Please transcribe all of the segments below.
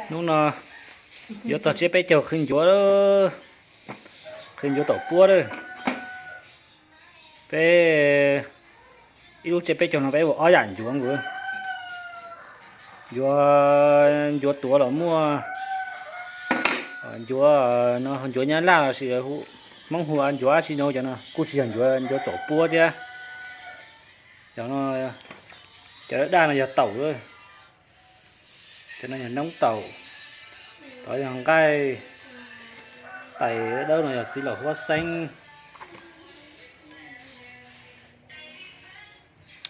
Hnub no yuav txog tsiab peb caug qhwv ncuav, qhwv ncuav taum puab lawm. Peb ib lub tsiab peb caug no peb ua ob yam ncuav nkaus. Ncuav, ncuav tuav los muaj, ncuav no ncuav nyab laj los sis Hmoob hu ncuav dab tsi no, cov no kuj tsis yog ncuav, ncuav taum puab thiab. Cov no, cov daj daj no yog taum, cov no yog noob taum, tod yog nqaij, tais dawb no yog txiv laum huab xeeb.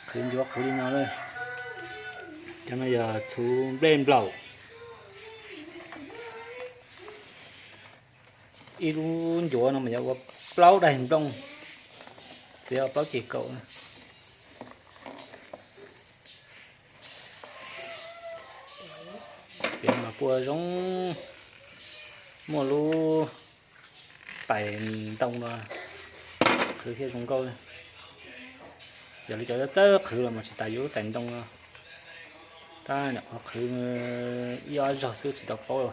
Qhwv ncuav qhwv li no. Cov no yog txhuv nplej nplaum. Ib lub ncuav no mas yuav ua plaub daim nplooj, txiav plaub ceg kaum. Txiav mas kuj zoo, muaj lub tais ntoo no qhwv thiaj zoo nkauj. Yog li cov txawj qhwv los mas tsis tas yuav lub tais ntoo no, tab nim qhov qhwv ib ob zaug xwb tsis tau paub,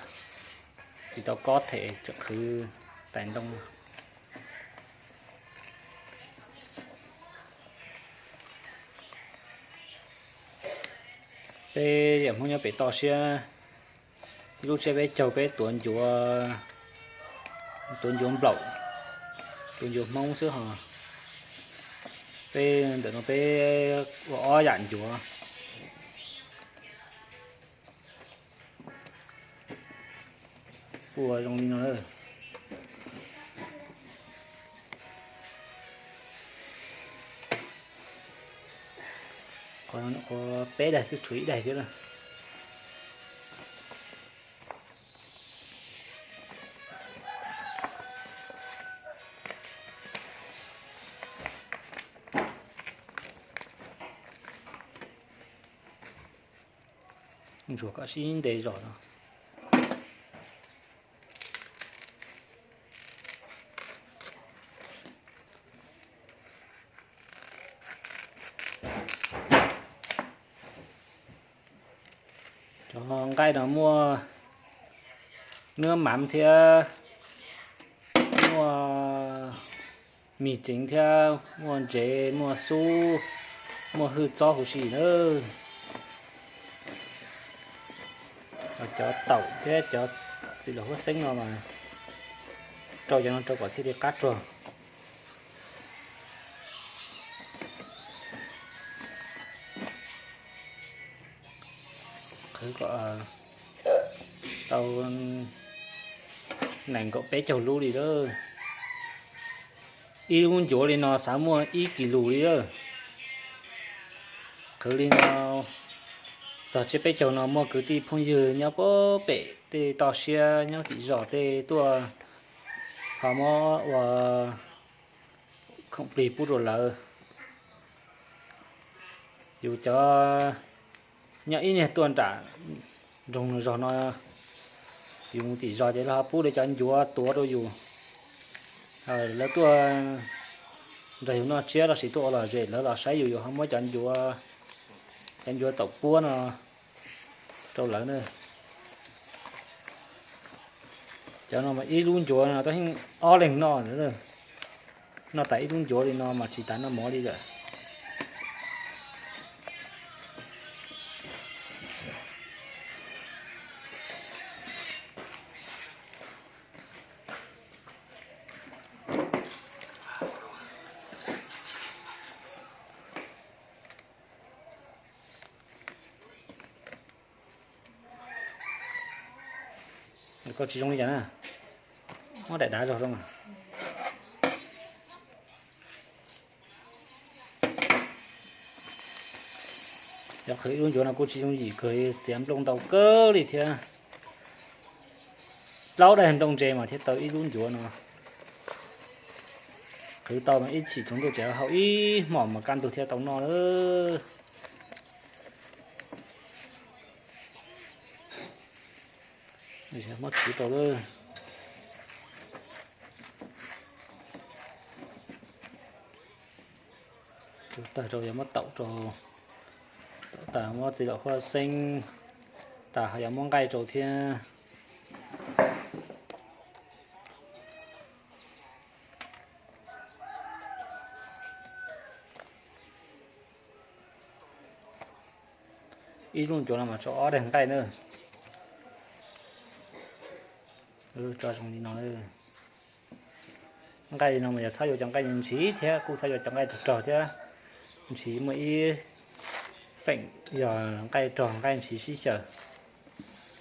tsis tau kob them tseem qhwv tais ntoo. Peb yam Hmoob nyob pem toj siab, ib lub tsiab peb caug peb tuav ncuav, tuav ncuav nplaum, tuav ncuav Hmoob xwb ho. Peb ntawm no peb ua ob yam ncuav. Ua zoo li no lawm. Qhov no peb daim xwb, tshuav ib daim thiab na. Ntsuas kom sib ntes zos no. Cov nqaij no muaj nuab mav thiab, muaj mis tseev thiab, muaj ntsev, muaj xub, muaj hwj txob huv si na. Cov taum thiab cov txiv laum huab xeeb no mas rau cov no rau kom thiaj li qab rog. Qhwv kom tau nees nkaum peb caug lub li lawm. Ib lub ncuav li no xav muaj ib kis lus li lawm. Qhwv li no txog tsiab peb caug no muaj kwv tij phooj ywg nyob puag pem tej toj siab nyob tim zos tej tuaj ho muab ua khoom plig pub rau lawv. Yus cov nyob ib niag tuaj nram nroog zos no, yus mus tim zos ces lawv ho pub lawv cov ncuav tuav rau yus. Lawv tuaj nrog yus noj tsiab los sis tuaj ua lom zem lawv los saib yus, yus ho muab cov ncuav, cov ncuav taum puab no rau lawv na. Cov no mas ib lub ncuav no tau ob leeg noj, noj tas ib lub ncuav li no mas tsis tas noj mov li lawm. Koj tsis zoo li cas na, muab daim dav zog zoo. Cov qhwv ib lub ncuav no kuj tsis yooj yim kawg, txiav nplooj ntau kawg li thiab. Plaub daim nplooj ntse mas thiaj tau ib lub ncuav no. Qhwv tau mas ib chim tsaus ntuj tseem haus ib hmos mas kaj ntug thiaj tau noj lawm. Muab txhuv rau lawm. Txhuv tag rau yog muab taum rau, taum tas muab txiv laum huab xeeb, tas ho yuav muab nqaij rau thiab. Ib lub ncuav no mas tso ob daim nqaij na. Tso zoo li no. Nqaij li no mas yog txhob yuav cov nqaij ntshiv thiab kuj txhob yuav cov nqaij rog rog thiab. Ntshiv muaj ib feem yog nqaij rog nqaij ntshiv sib xyaws,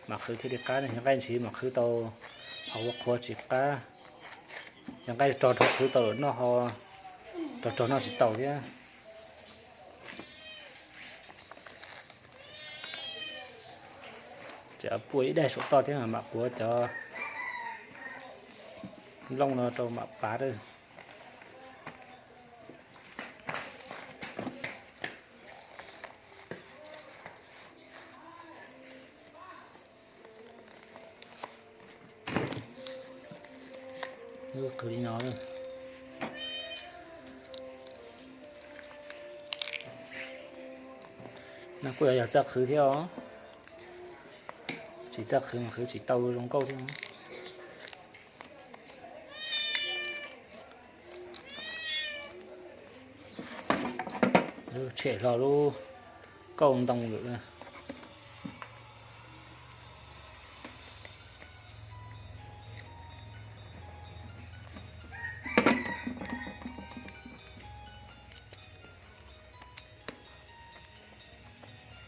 mam qhwv thiaj li qab. Yog nqaij ntshiv mam qhwv tau ho ua qhuav tsis qab. Yog nqaij rog rog qhwv tau lawm noj ho rog rog noj tsis tau thiab. Tseem puas ib daim saum toj thiab mam quav cov nplooj no rau mam pav lawm. Qhwv li no. No kuj yog txawj qhwv thiab os. Tsis txawj qhwv mas qhwv tsis tau zoo nkauj thiab. Tshem hlo lub kauj ntoo lawm.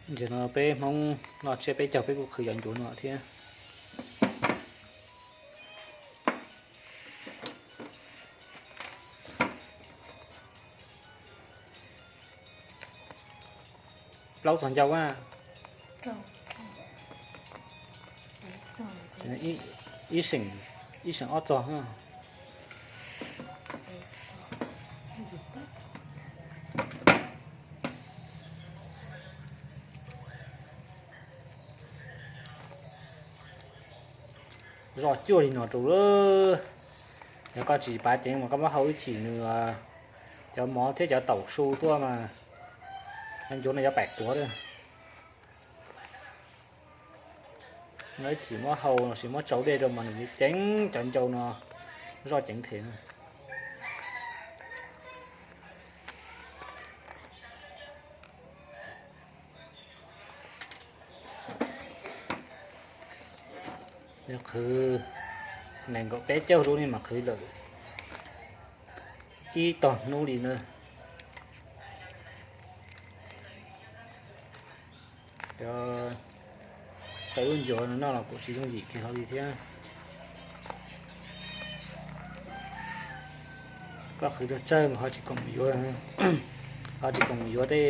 Ntawm no peb Hmoob noj tsiab peb caug peb kuj qhwv cov ncuav no thiab. Plaub txog ncauj a. Ib seem, ib seem ob txog. Zoj cuaj li no rau lawm. Yog koj tsis pav ceev mas koj muab hau ib chim nws cov mov thiab cov taum su tuaj mas cov ncuav no yuav pam quav lawm. Ib chim muab hau los sis muab tsau dej rau mas nws ceev, cov ncau no zoj ceev thiab. Qhwv nees nkaum peb caug lub ne mas qhwv lawm ib tog hnub li na. Cov tau lub ncuav no noj los kuj tsis yooj yim kiag hlo li thiab. Koj qhwv tsawg tsawg mas ho tsis koom yuav, ho tsis koom yuav tej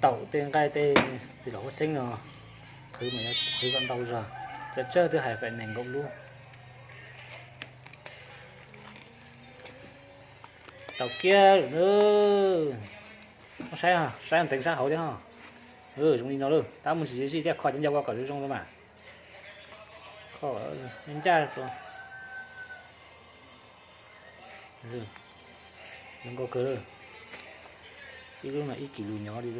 taum tej nqaij tej txiv laum huab xeeb no. Qhwv mas yuav tsum qhwv kom ntau zog, tsawg tsawg twb hais feem nees nkaum lub. Tau kiag lawm na. Saib, saib ntxeev sab hauv thiab ho. Zoo li no lawm, tab mus tsis zij thiaj kho cov ncauj ko kom zoo zoo mas. Kho ncaj. Zoo nkauj kawg. Ib lub no ib kis lus nyob li.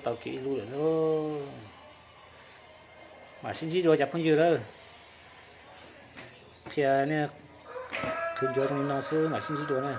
Tau kiag ib lub lawm. Mam sib ntsib dua cov phooj ywg lawm. Qhia nej qhwv ncuav zoo li no xwb mam sib ntsib dua na.